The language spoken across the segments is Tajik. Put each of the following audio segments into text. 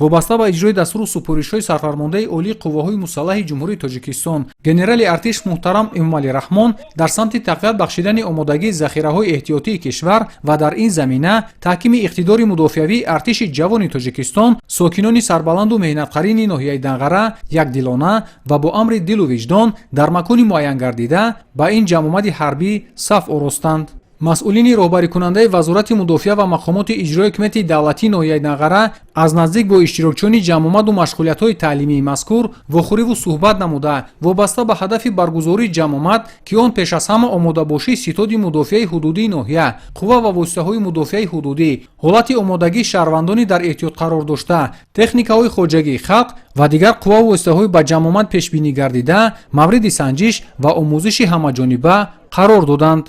Вобаста ба иҷрои дастуру супоришҳои Сарфармондаи Олии Қувваҳои Мусаллаҳи Ҷумҳурии Тоҷикистон, генерали артиш муҳтарам Эмомалӣ Раҳмон, дар самти тақвият бахшидани омодагии захираҳои эҳтиётии кишвар ва дар ин замина таҳкими иқтидори мудофиавии артиши ҷавони Тоҷикистон, сокинони сарбаланду меҳнатқарини ноҳияи Данғара якдилона ва бо амри дилу виҷдон дар макони муайянгардида ба ин ҷамъомади ҳарбӣ саф оростанд. Масъулини роҳбарикунандаи Вазорати мудофиа ва мақомоти иҷрои ҳукумати давлатии ноҳияи Данғара аз наздик бо иштирокчиёни ҷамъомаду машғулиятҳои таълимии мазкур вохӯриву суҳбат намуда, вобаста ба ҳадафи баргузории ҷамъомад, ки он пеш аз ҳама омодабошии ситоди мудофиаи ҳудудии ноҳия, қувва ва воситаҳои мудофиаи ҳудудӣ, ҳолати омодагии шаҳрвандони дар эҳтиёт қарор дошта, техникаҳои хоҷагии халқ ва дигар қувваву воситаҳои ба ҷамъомад пешбинӣ гардида мавриди санҷиш ва омӯзиши ҳамаҷониба қарор доданд.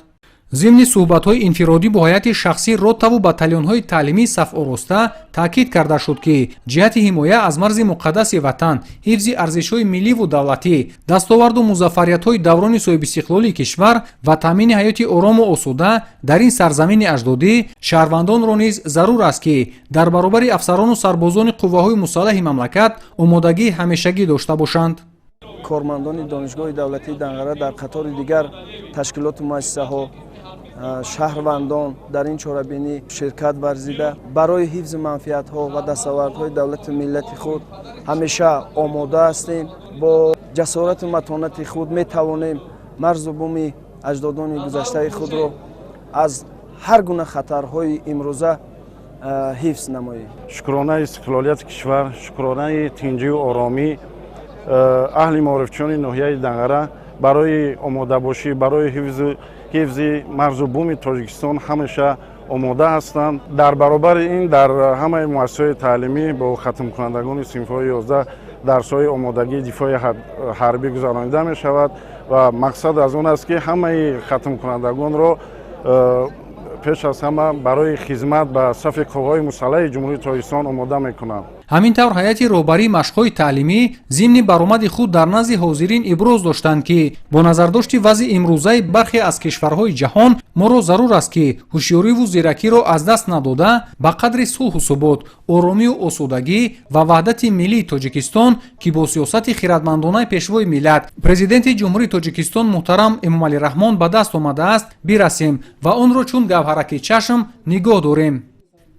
Зимни суҳбатҳои инфиродӣ бо ҳайати шахсии ротаву батальонҳои таълимии сафороста таъкид карда шуд, ки ҷиҳати ҳимоя аз марзи муқаддаси ватан, ҳифзи арзишҳои милливу давлатӣ, дастоварду музаффариятҳои даврони соҳибистиқлолии кишвар ва таъмини ҳаёти орому осуда дар ин сарзамини аҷдодӣ шаҳрвандонро низ зарур аст, ки дар баробари афсарону сарбозони қувваҳои мусаллаҳи мамлакат омодагии ҳамешагӣ дошта бошанд. Кормандони Донишгоҳи давлатии Данғара дар қатори дигар ташкилоту муассисаҳо, шаҳрвандон дар ин чорабинӣ ширкат варзида, барои ҳифзи манфиатҳо ва дастовардҳои давлату миллати худ ҳамеша омода ҳастем. Бо ҷасорату матонати худ метавонем марзу буми аҷдодони гузаштаи худро аз ҳар гуна хатарҳои имрӯза ҳифз намоем. Шукронаи истиқлолияти кишвар, шукронаи тинҷию оромӣ, аҳли маорифчиёни ноҳияи Данғара барои омодабошӣ, барои ҳифзи марзу буми Тоҷикистон ҳамеша омода ҳастанд. Дар баробари ин дар ҳамаи муассисаҳои таълимӣ бо хатмкунандагони синфҳои 11 дарсҳои омодагии дифои ҳарбӣ гузаронида мешавад ва мақсад аз он аст, ки ҳамаи хатмкунандагонро пеш аз ҳама барои хизмат ба сафи қувваҳои мусаллаҳи Ҷумҳурии Тоҷикистон омода мекунанд. Ҳамин тавр, ҳайати роҳбарии машқҳои таълимӣ зимни баромади худ дар назди ҳозирин иброз доштанд, ки бо назардошти вазъи имрӯзаи бархе аз кишварҳои ҷаҳон моро зарур аст, ки ҳушёриву зиракиро аз даст надода, ба қадри сулҳу субот, оромию осудагӣ ва ваҳдати миллии Тоҷикистон, ки бо сиёсати хиратмандонаи Пешвои миллат, Президенти Ҷумҳурии Тоҷикистон муҳтарам Эмомалӣ Раҳмон ба даст омадааст, бирасем ва онро чун гавҳараки чашм нигоҳ дорем.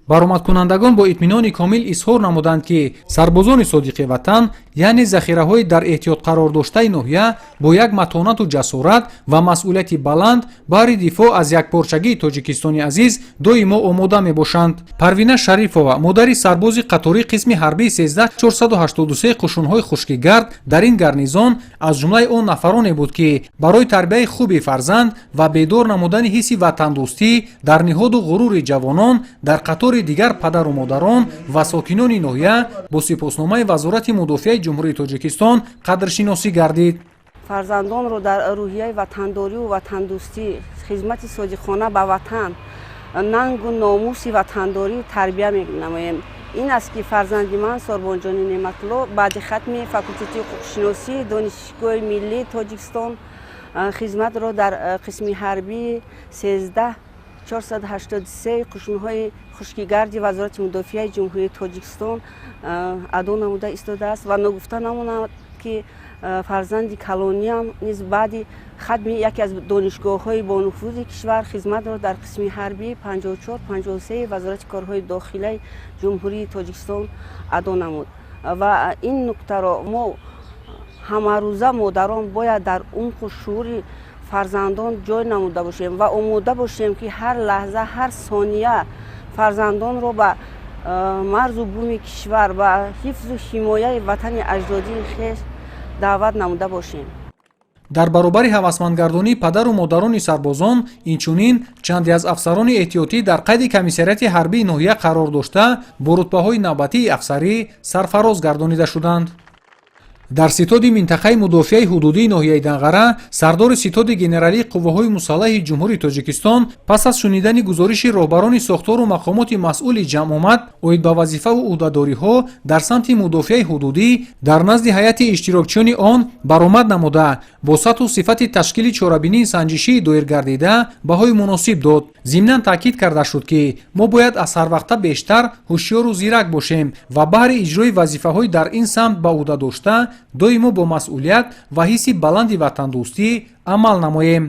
Баромадкунандагон бо итминони комил изҳор намуданд, ки сарбозони содиқи ватан, яъне захираҳои дар эҳтиёт қарор доштаи ноҳия, бо як матонату ҷасорат ва масъулияти баланд баҳри дифоъ аз якпорчагии Тоҷикистони азиз доимо омода мебошанд. Парвина Шарифова, модари сарбози қатории қисми ҳарбии 13483 қушунҳои хушкигард дар ин гарнизон, аз ҷумлаи он нафароне буд, ки барои тарбияи хуби фарзанд ва бедор намудани ҳисси ватандӯстӣ дар ниҳоду ғурури ҷавонон дар қатори дигар падару модарон ва сокинони ноҳия бо сипосномаи Вазорати мудофиаи Ҷумҳурии Тоҷикистон қадршиносӣ гардид. Фарзандонро дар рӯҳияи ватандорию ватандӯстӣ, хизмати содиқона ба ватан, нангу номуси ватандорӣ тарбия менамоем. Ин аст, ки фарзанди ман Сорбонҷони Неъматулло баъди хатми факултети ҳуқуқшиносии Донишгоҳи миллии Тоҷикистон хизматро дар қисми ҳарбии 13483 қушунҳои хушкигарди Вазорати мудофиаи Ҷумҳурии Тоҷикистон адо намуда истодааст. Ва ногуфта намонад, ки фарзанди калониам низ баъди хатми яке аз донишгоҳҳои бонуфузи кишвар хизматро дар қисми ҳарбии 5453 Вазорати корҳои дохилаи Ҷумҳурии Тоҷикистон адо намуд. Ва ин нуктаро мо ҳамарӯза, модарон, бояд дар умқу шуури фарзандон ҷой намуда бошем ва омода бошем, ки ҳар лаҳза, ҳар сония фарзандонро ба марзу буми кишвар, ба ҳифзу ҳимояи ватани аҷдодии хеш даъват намуда бошем. Дар баробари ҳавасмандгардонии падару модарони сарбозон, инчунин чанде аз афсарони эҳтиётӣ дар қайди комиссариати ҳарбии ноҳия қарор дошта, бо рутбаҳои навбатии афсарӣ сарфароз гардонида шуданд. Дар ситоди минтақаи мудофиаи ҳудудии ноҳияи Данғара сардори ситоди генералии қувваҳои мусаллаҳи Ҷумҳурии Тоҷикистон пас аз шунидани гузориши роҳбарони сохтору мақомоти масъули ҷамъомад оид ба вазифаву ӯҳдадориҳо дар самти мудофиаи ҳудудӣ дар назди ҳайати иштирокчиёни он баромад намуда, бо сатҳу сифати ташкили чорабинии санҷишии доир гардида баҳои муносиб дод. Зимнан таъкид карда шуд, ки мо бояд аз ҳарвақта бештар ҳушёру зирак бошем ва баҳри иҷрои вазифаҳои дар ин самт ба ӯҳда дошта доимо бо масъулият ва ҳисси баланди ватандӯстӣ амал намоем.